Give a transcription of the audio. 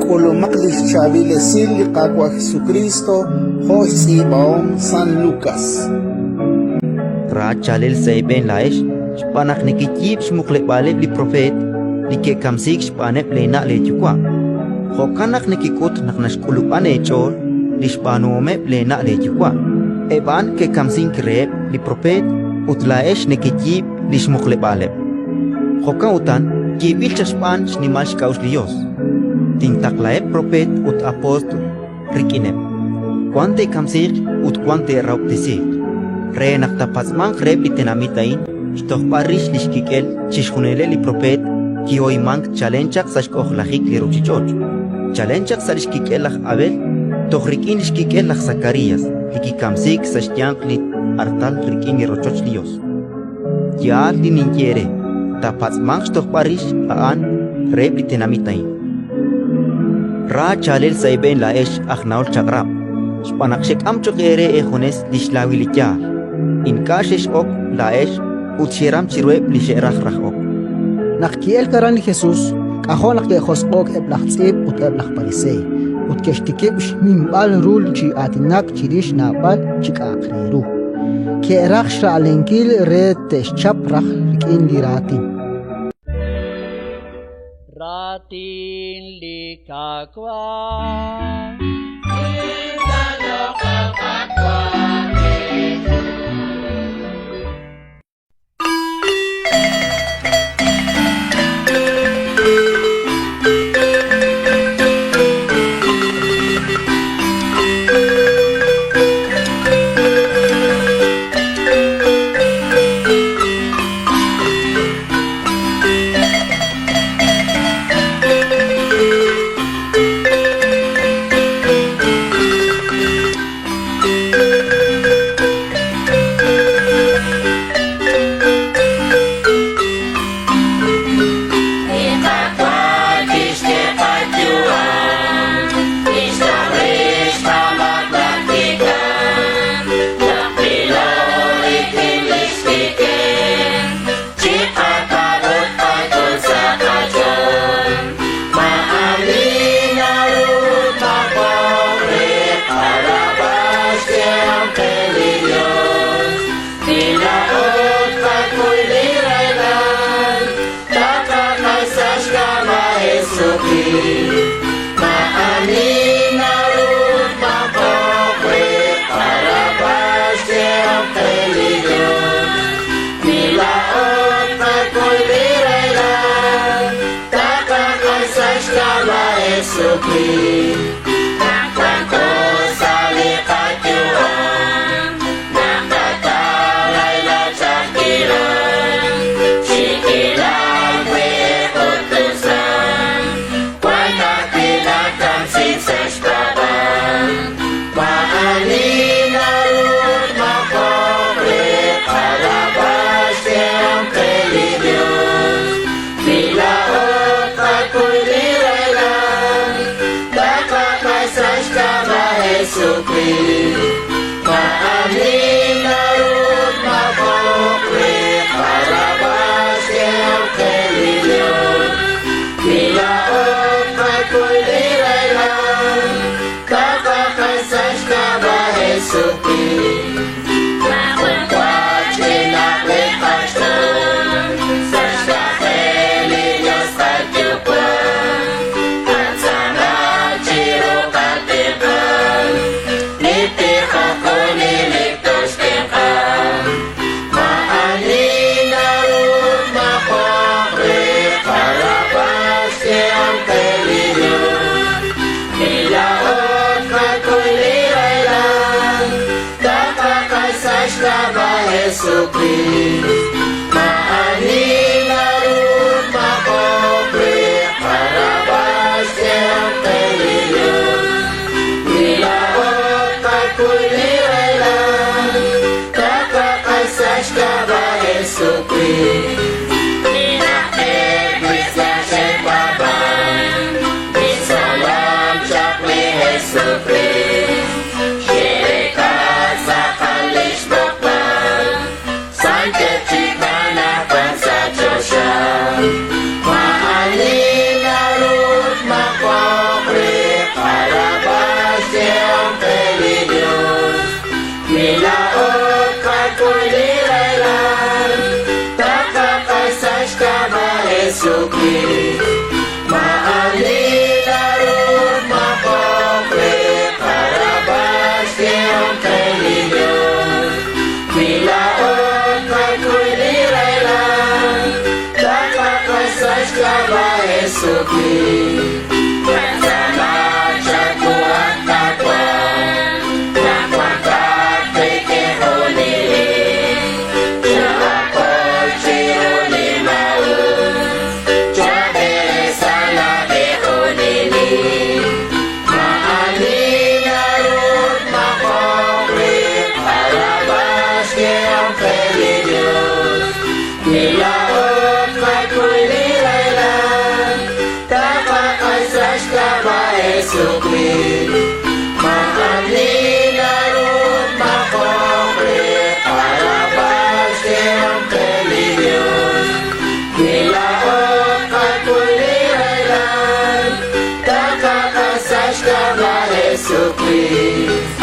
K'ulumaq li xchaab'il esil li Qaawa' Jesukriist jo' xtz'iib'ahom San Lukas. Ra chaalel sa' eeb'een laa'ex xb'aan naq nekeyiib' xmuqleb'aaleb' li propeet li ke'kamsiik xb'aaneb' leena' leeyuwa'. Jo'kan naq nekek'ut naq naxk'ulub'an eech'ool li xb'aanuhomeb' leena' leeyuwa'. Eb' a'an ke'kamsink reheb' li propeet ut laa'ex nekeyiib' li xmuqleb'aaleb'. Jo'kan utan yeeb'il chaq xb'aan xnimal xk'a'uxl li Yos: Tintaqlaheb' propeet ut apóstol rik'ineb', wan te'kamsiiq ut wan te'rahob'tesiiq, re naq taapatz'manq reheb' li tenamit a'in xtojb'al rix li xkik'el chixjunileb' li propeet kihoymank chalen chaq sa' xk'ojlajik li ruuchich'och', chalen chaq sa' li xkik'el laj Abel toj rik'in li xkik'el laj Sakarías li kikamsiik sa' xyanq li artal rik'in li rochoch li Yos. Yaal li ninye eere: taapatz'manq xtojb'al rix a'an reheb' li tenamit a'in. Ra chaalel sa' eeb'een laa'ex aj nahol Chaq'rab', xb'aan naq xek'am cho'q eere eejunes li xlaawil li yaal. Ink'a' xex'ok laa'ex ut xeram chiruheb' li xe'raj raj ok. Naq ki'elk aran li Jesus, k'ajo' naq ke'josq'o'k eb' laj tz'iib' ut eb' laj Pariseey, ut ke'xtikib' xminb'al ru chi aatinak chirix naab'al chi k'a'aq re ru. Ke'raj xra'alenkil re te'xchap raj rik'in li raatin. Raatin li Qaawa'. Li Qaawa' kixk'e qayu'am, kixtoj rix qamaak naq kikamk, naq qilo rik'in li xkik'el, chiqapaab' ut qak'ul sa' qach'ool. Maa'ani naru tmaq'oq re qarab'al xyehom qe li Yos. Wi laa'o tqakuy li rahilal, taqaq'ax sa' xk'ab'a' Jesukriist. Maa'ani naru tmaq'oq re qarab'al xyehom qe li Yos. Wi laa'o tqakuy li rahilal, taqaq'ax sa' xk'ab'a' Jesukriist. Naq wanko sa' li qayu'am, naqataw rahilal ch'a'ajkilal, xiikilal, we'ej ut tusan, wan ajwi' nakamsiik sa' xpaab'aal. Maa'ani naru tmaq'oq re qarab'al xyehom qe li Yos. Wi laa'o tqakuy li rahilal, taqaq'ax sa' xk'ab'a' Jesukriist. Maa'ani naru tmaq'oq re qarab'al xyehom qe li Yos. Wi laa'o tqakuy li rahilal, taqaq'ax sa' xk'ab'a' Jesukriist. Maajun wa chinaq li qach'ool sa' xk'anjel li Yos qaYuwa'. Qatz'aamaq chiru qatenq'aal, li tijok junelik toxtenq'a. Maa'ani naru tmaq'oq re qarab'al xyehom qe li Yos. Wi laa'o tqakuy li rahilal, taqaq'ax sa' xk'ab'a' Jesukriist. Maa'ani naru tmaq'oq re qarab'al xyehom qe li Yos. Wi laa'o tqakuy li rahilal, taqaq'ax sa' xk'ab'a' Jesukriist. Li najter kristiaan xe'paab'ank, li tzolom chaq li Jesukriist, xe'reek'a tz'aqal lix b'oqb'al, santeb' chik. Jesukriist. Qatz'aama chawu at Qaawa', naq wanqat qik'in junelik. Choohakol chiru li maa'us, chab'eresa laab'e junelik. Maa'ani naru tmaq'oq re qarab'al xyehom qe li Yos. Wi laa'o tqakuy li rahilal, taqaq'ax sa' xk'ab'a' Jesukriist. Maa'ani naru tmaq'oq re qarab'al xyehom qe li Yos. Wi laa'o tqakuy li rahilal, taqaq'ax sa' xk'ab'a' Jesukriist.